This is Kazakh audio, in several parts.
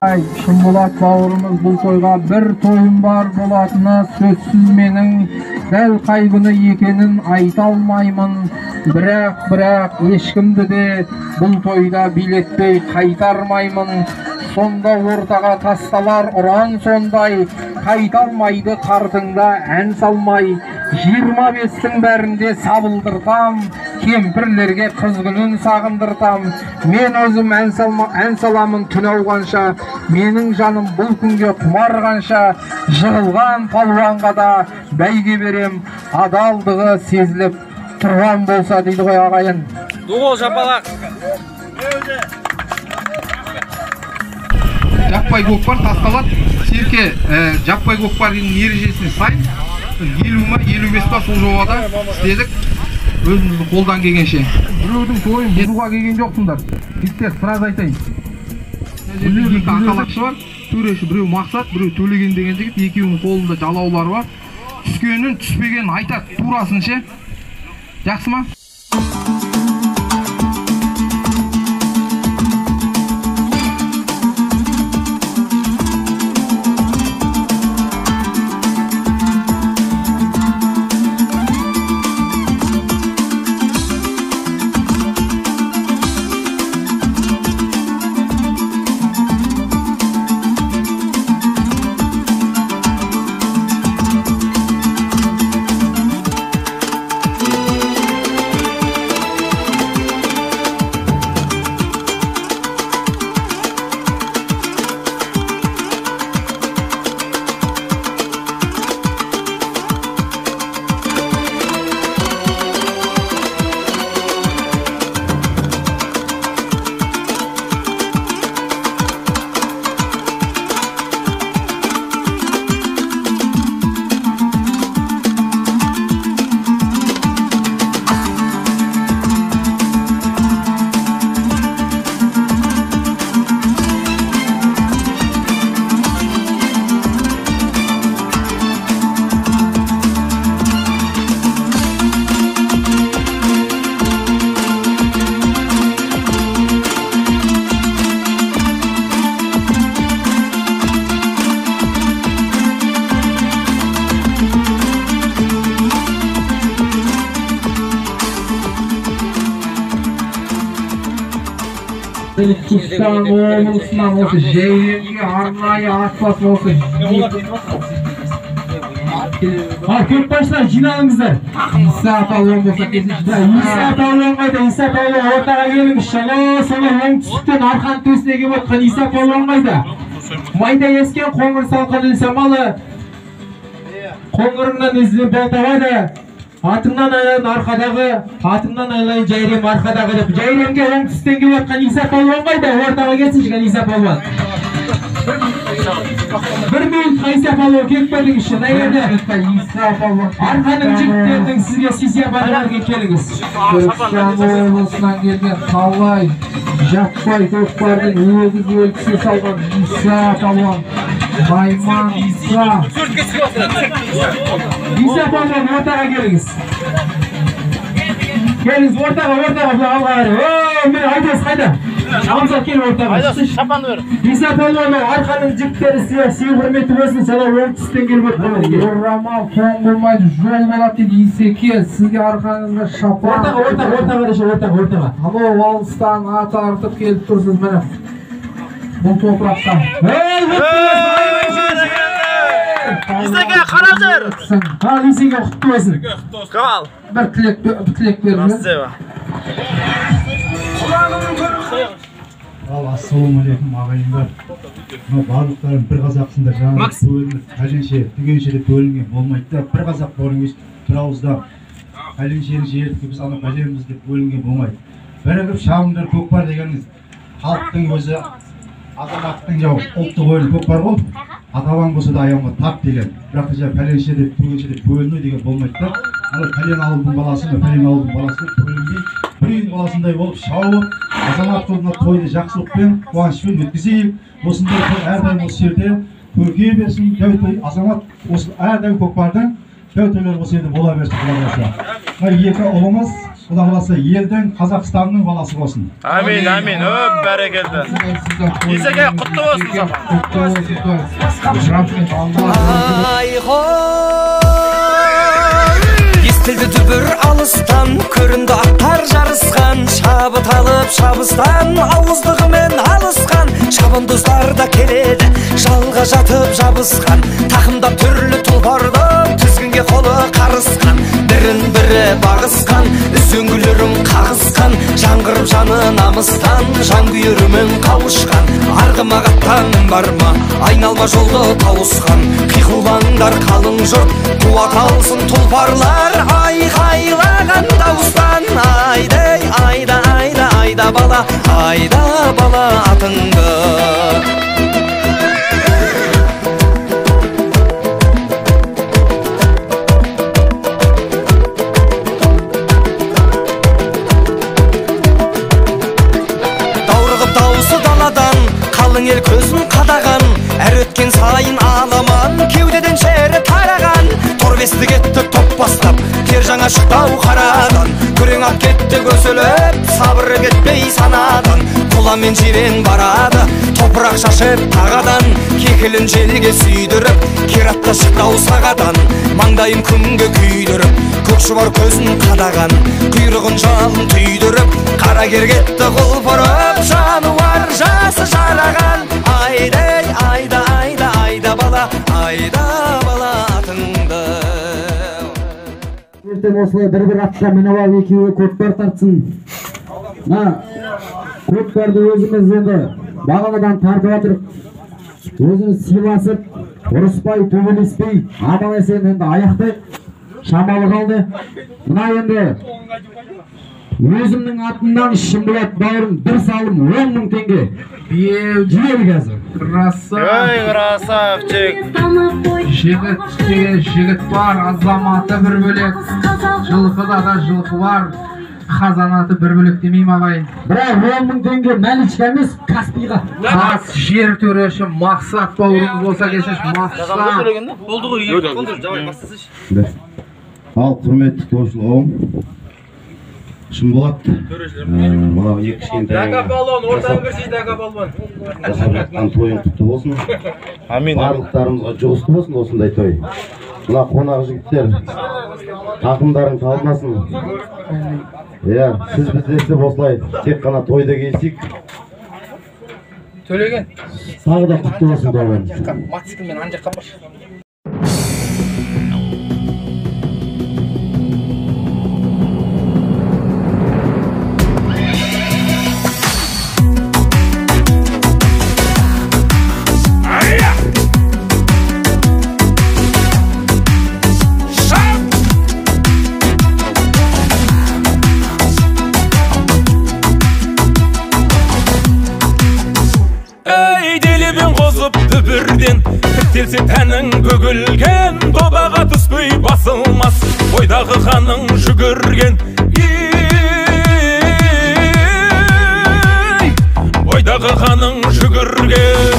Шынболат бауырымыз бұл тойға бір тойым бар болатыны сөзсіз, менің дәл қай күні екенін айта алмаймын. Бірақ ешкімді де бұл тойда билетпей қайтармаймын. Сонда ортаға тасталар ұран сондай, қайта алмайды қартыңда ән салмай. 25-тің бәрінде сабылдыртам, кемпірлерге қыз күнін сағындыртам. Мен өзім ән саламын түн ауғанша, менің жаным бұл күнге құмар қанша. Жығылған палуанға да бәйге берем, адалдығы сезіліп тұрған болса дейді ғой ағайын. Дуғол жапалақ. Жаппай көкпар тасталады. Серке жаппай көкпардың ережесіне сай 50 ма 55 па сол жобада істедік. Өзіміздің қолдан келгенше. Біреудің тойын бұзуға келген жоқсыңдар. Жігіттер, сразу айтайын. Бұл жерде екі ақалақшы бар. Төреші біреу Мақсат, біреу Төлеген деген жігіт. Екеуінің қолында жалаулары бар. Түскенін, түспегенін айтады, турасын ше. Жақсы ма? Түркістан облысынан осы Жайремге арнайы ат басын осы. Ал көпбасшылар жиналыңыздар. Иса палуан болса келсінші. Иса палуан қайда? Иса палуан ортаға келіңізші. Сонау оңтүстіктен Арқан төсіне келіп отқан Иса палуан қайда? Майда ескен қоңыр салқын үн самалы, қоңырыңнан іздеп бал табады. Атыңнан айлайын арқадағы, атыңнан айлайын Жайрем арқадағы деп. Жайремге оңтүстіктен келіп отқан Иса палуан қайда? Ортаға келсінші Иса палуан. Бір минутқа Иса палуан келіп беріңізші. Мына жерде Иса палуан. Арқаның жігіттерінің сізге сый-сияпаты бар екен, келіңіз. Түркістан облысынан келген талай жаппай көкпардың өгіз өлкісіне салған Иса палуан. Майман Иса. Иса палуан ортаға келіңіз. Келіңіз ортаға, ортаға, былай алға қарай. О, міне Айдос қайда? Хамзат кел ортаға. Айдос, шапанды бер. Иса палуан Арқаның жігіттері сый құрметі болсын, солар оңтүстіктен келіп отқан. Орамал тоң болмайды, жол болады дейді Исеке. Сізге арқаңызға шапан. Ортаға, ортаға, ортаға деші, ортаға, ортаға. Анау алыстан ат артып келіп тұрсыз міне. Бұл топырақтан. Ей, Исеке, қарап жүр. Ал Исеке құтты болсын. Қал. Бір тілек беріп. Ал ассалаумағалейкум ағайындар. Мына барлықтарың бір қазақсыңдар, жаңағы бөлініп, пәленше, түгенше деп бөлінген болмайды да, бір қазақ бөлінгеш бір ауызда пәленшенің жердікі біз ана пәленбіз деп бөлінген болмайды. Бірігіп шабыңдар көкпар дегеніңіз халықтың өзі азаматтың жауы ұлттық ойыны көкпар ғой. Ата-бабаң болса да аяғыңа тап деген. Бірақ та жаңағы пәленше деп түгенше деп бөліну деген болмайды да. Ана пәлен ауылдың баласы, пәлен ауылдың баласы деп бөлінбей, бір үйдің баласындай болып шауып, азамат қылып мына тойды жақсылықпен, қуанышпен өткізейік. Осындай той әрдайым осы жерде көркейе берсін. Дәу той азамат осы әрдайым көкпардың дәу тойлары осы жерде бола берсін, Құдай қаласа. Мына екі ұлымыз Құда қаласа елдің, Қазақстанның баласы болсын. Әмин, әмин. Өп, бәрекелді. Исеке, құтты болсын саған. Құтты болсын той. Рахмет, Алла. Естілді дүбір алыстан, көрінді аттар жарысқан, шабыт алып шабыстан, ауыздығымен алысқан, шабандоздар да келеді, жалға жатып жабысқан, тақымдап түрлі тұлпарды, тізгінге қолы қарысқан, бірін бірі бағысқан, үзеңгілерін қағысқан, жаңғырып жаны намыстан, жанкүйерімен қауышқан, арғымақ аттан бар ма, айналма жолды тауысқан, қиқулаңдар қалың жұрт, қуат алсын тұлпарлар, айқайлаған дауыстан, айдай, айда, айда, айда бала, айда бала атыңды. Даурығып дауысы даладан, қалың ел көзін қадаған, әр өткен сайын аламан, кеудеден шері тараған, торбесті кетті топ бастап, тер жаңа шықтау қарадан, күрең ат кетті көсіліп, сабыры кетпей санадан, құла мен жирен барады, топырақ шашып тағадан, кекілін желге сүйдіріп, кер атты шықтау сағадан, маңдайын күнге күйдіріп, көк шұбар көзін қадаған, құйрығын жалын түйдіріп, қара кер кетті құлпырып, жануар жасы жараған, айдай, айда, айда, айда бала, айда бала атыңды. Ертең осылай бір-бір атқа мініп алып екеуі көкпар тартсын. Мына көкпарды өзіміз енді бағанадан тартып жатырық. Өзіміз сыйласып, ұрыспай, төбелеспей, аман есен енді аяқтайық. Шамалы қалды. Мына енді өзімнің атымнан Шынболат бауырым бір салым 10 мың теңге. Жібер қазір. Красавчик. Ой, красавчик. Жігіт деген жігіт бар, азаматы бір бөлек. Жылқыда да жылқы бар, қазанаты бір бөлек демеймін ағайын. Бірақ 10 мың теңге наличка емес, Каспийға. Тас жер төреші Мақсат бауырымыз болса келсінші, Мақсат. Болды ғой, болды, давай бастасайшы. Ал, құрметті тойшыл қауым, Шынболат, мынау екі кішкентай Дака балуан, ортаға кірсей, дака балуан. жасап жатқан тойың құтты болсын. Амин. Барлықтарымызға жұғысты болсын осындай той. Мына қонақ жігіттер, тақымдарың талмасын. Иә, сіз біздесіп осылай тек қана тойда келсек. Төлеген. Тағы да құтты болсын тойларыңыз. Мотоциклмен ана жаққа баршы. Тіктелсе тәнің бүгілген, додаға түспей басылмас, бойдағы қаның жүгірген. Ей, бойдағы қаның жүгірген.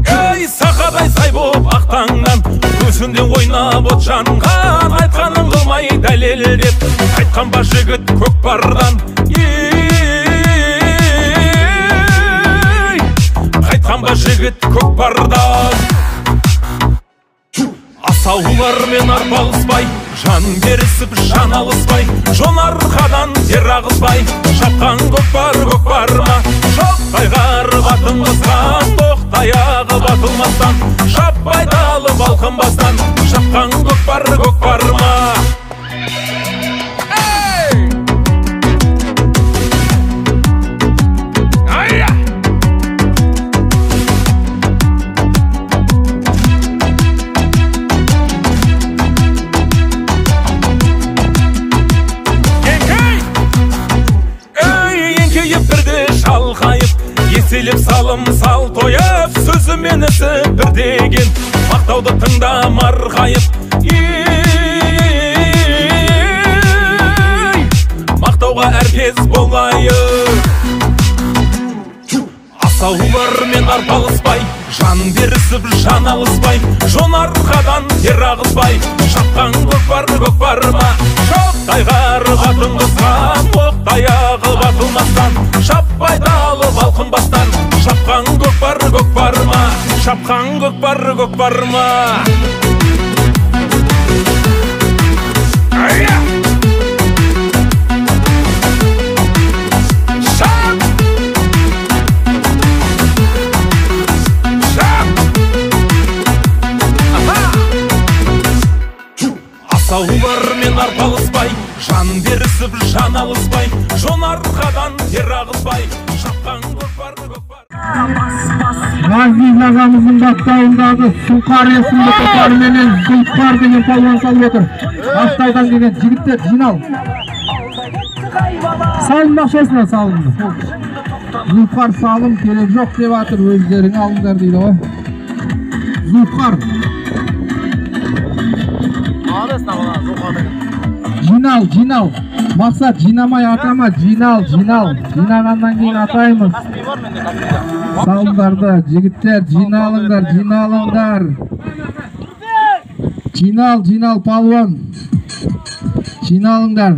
Ей, сақадай сай боп ақтанған, көзінде ойнап от жанған, айтқанын қылмай дәлелдеп, қайтқан ба жігіт көкпардан. Қайтқан ба жігіт көкпардан. Асаулармен арпалыспай, жан берісіп жан алыспай, жон арқадан тер ағызбай, шапқан көкпар көкпар ма, шоқтай қарып атын қысқан, тоқтаяғы батылмастан, шаппай далып алқынбастан, шапқан көкпар көкпар ма. Еселеп салым сал тойып, сөзімен ісі бір деген, мақтауды тыңда марқайып. Ей, мақтауға әркез болайық. Асаулармен арпалыспай, жан берісіп жан алыспай, жон арқадан тер ағызбай, шапқан көкпар көкпар ма, шоқтай қарып қайғырып атын қосқан, оқтай ағып атылмастан, шаппай далып алқынбастан, шапқан көкпар көкпар ма, шапқан көкпар көкпар ма? Шап! Шап! Асаулармен арпалыспай, жан берісіп жан алыспай, жон арқадан тер ағызбай, шапқан көкпар көкпар. Ғазиз ағамыздың баптауындағы Сұңқар есімді тұлпарменен Зұлпар деген палуан салып отыр. Ақтаудан келген жігіттер жинал. Салым ақшасына салынды. Зұлпар салым керек жоқ деп жатыр, өздерің алыңдар дейді ғой. Зұлпар. Жинал, жинал. Мақсат жинамай атама, жинал, жинал. Жинағаннан кейін атаймыз. Салымдарды, жігіттер, жиналыңдар, жиналыңдар. Жинал, жинал, палуан. Жиналыңдар.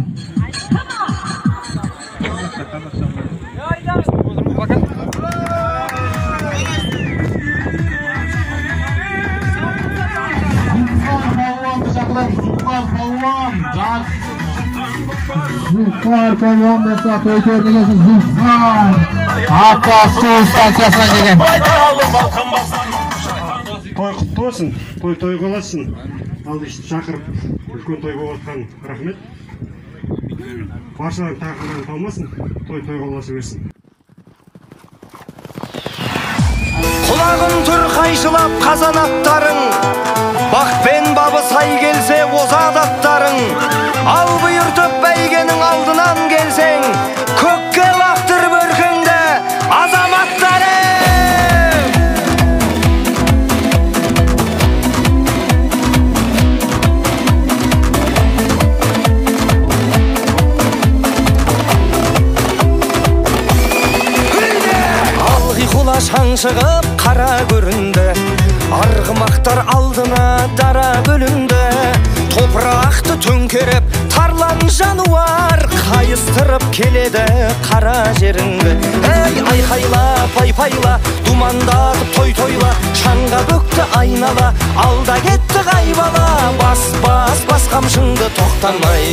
Зұлпар палуан болса, той көрдігесі Зұлпар. Ата су станциясынан келген. Той құтты болсын, той той болсын. Алды шақырып, үлкен той болып жатқан рахмет. Баршаның тағдырынан қалмасын, той той болса берсін. Құлағын түр қайшылап қазан аттарың, бақ пен бабы сай келсе озат аттарың, ал бұйыртып бәйгенің алдынан келсең, көкке лақтырып өркіңді азаматтарым! Алғи құла шаң шығып қара көрінді, арғымақтар алдына дара бөлінді, топырақты төңкеріп тарлан жануар қайыстырып келеді қара жеріңді. Ей айқайла пайпайла, думандатып той тойла, шаңға бөкті айнала, алда кетті қайбала, бас бас бас қамшыңды тоқтамай.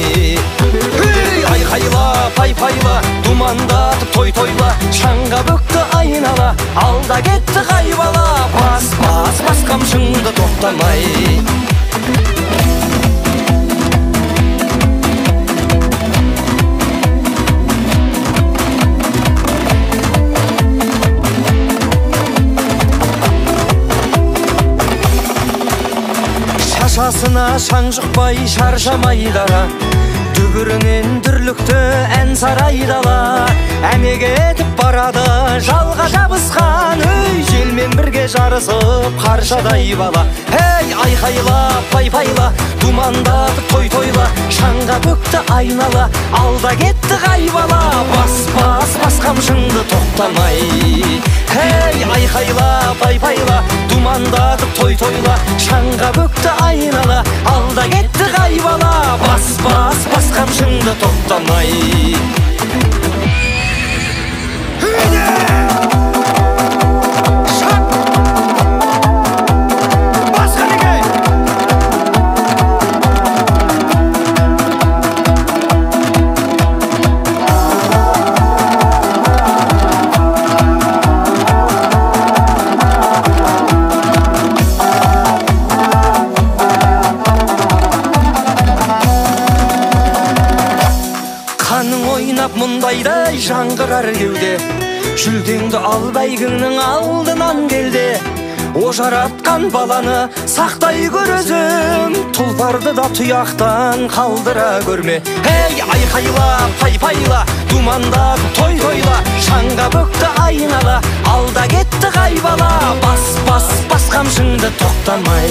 Ей айқайла пайпайла, думандатып той тойла, шаңға бөкті айнала, алда кетті қайбала, бас бас бас қамшыңды тоқтамай. Шашасына шаң жұқпай шаршамай дара, дүбірінен дүрлікті ән сарай дала, әмек етіп барады жалға жабысқан, өй желмен бірге жарысып қаршадай бала. Ей айқайла пайпайла, думандатып той тойла, шаңға бөкті айнала, алда кетті қайбала, бас бас бас қамшыңды тоқтамай. Ей айқайла пайпайла, думандатып той тойла, шаңға бөкті айнала, алда кетті қайбала, бас бас бас қамшыңды тоқтамай. Шап! Бас қанеке! Қаның ойнап мұндайдай жаңғырар кеуде, жүлдеңді ал бәйгіңнің алдынан келде. О жаратқан баланы сақтай көр өзің, тұлпарды да тұяқтан қалдыра көрме. Ей айқайла пайпайла, думандатып той тойла, шаңға бөкті айнала, алда кетті қайбала, бас бас бас қамшыңды тоқтамай.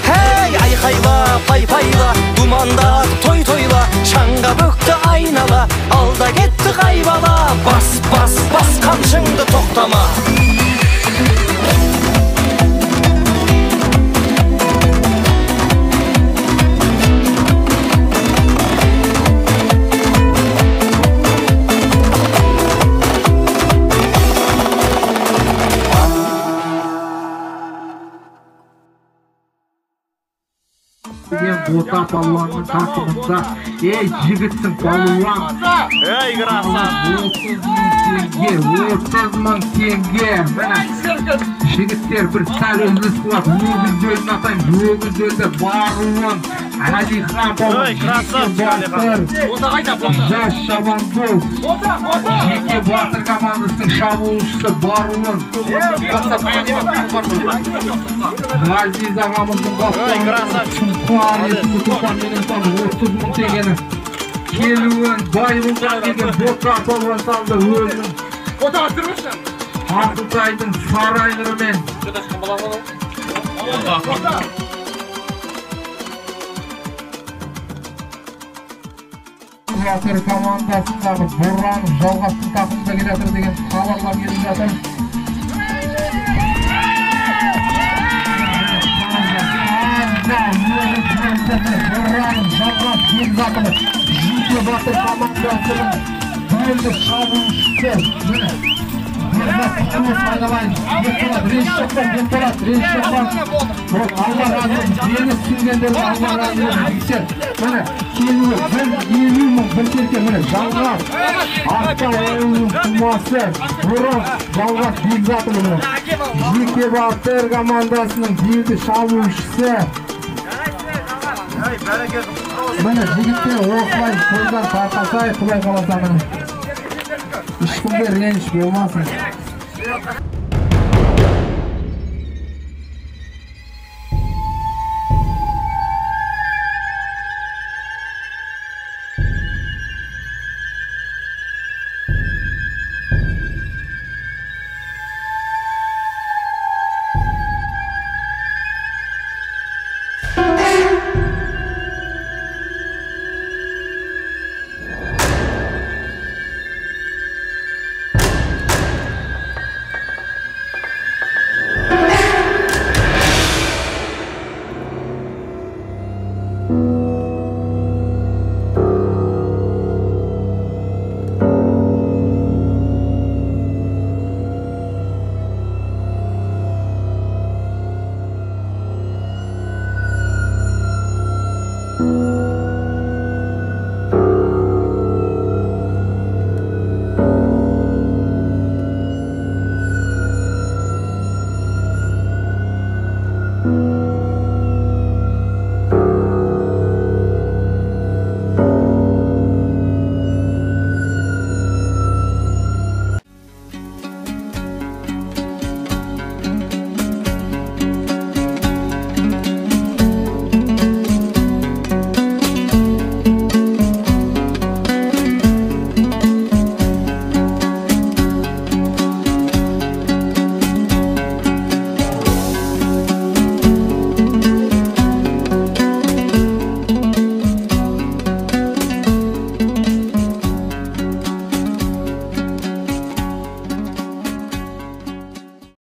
Ей айқайла пайпайла, думандатып той тойла, шаңға бөкті айнала, алда кетті қайбала, бас бас бас қамшыңды тоқтама. Бота палуанның тақымында. Ей, жігітсің палуан. Ей, красавчик. 30 мың теңге, 30 мың теңге. Міне, жігіттер бір сәл үзіліс қылады. Өгіздерін атаймыз, өгіздерді баруын. Әлихан палуан, Ой, красавчик, Әлихан. Жас шабандоз, жеке батыр командасының шабуылшысы баруын. Ғазиз ағамыздың Ой, красавчик. Сұңқар есімді тұлпарменен салды 30 мың теңгені. Келуін Байболдан деген Бота палуан салды өзінің Ақылтайдың сары айғырымен. Батыр командасындағы Боранов Жалғастың тақымында келе жатыр деген хабарлар келіп жатыр. Боранов Жалғас Бекзатұлы жеке батыр командасының белді шабуылшысы. Міне, Бекзат құтты болсын айналайын. Бекболат, рейс шыққан, Бекболат, рейс шыққан. Алла разы болсын, мені түсінгендерге Алла разы болсын, жігіттер. Міне, келуі 150 мың бір серке, міне, Жалғас, Ақтау ауылының тумасы, Бұрын Жалғас Бекзатұлы, міне. Жеке батыр командасының белді шабуылшысы. Міне, жігіттер, осылай тойдан тарқасай, Құдай қаласа, міне. Ешкімде реніш болмасын.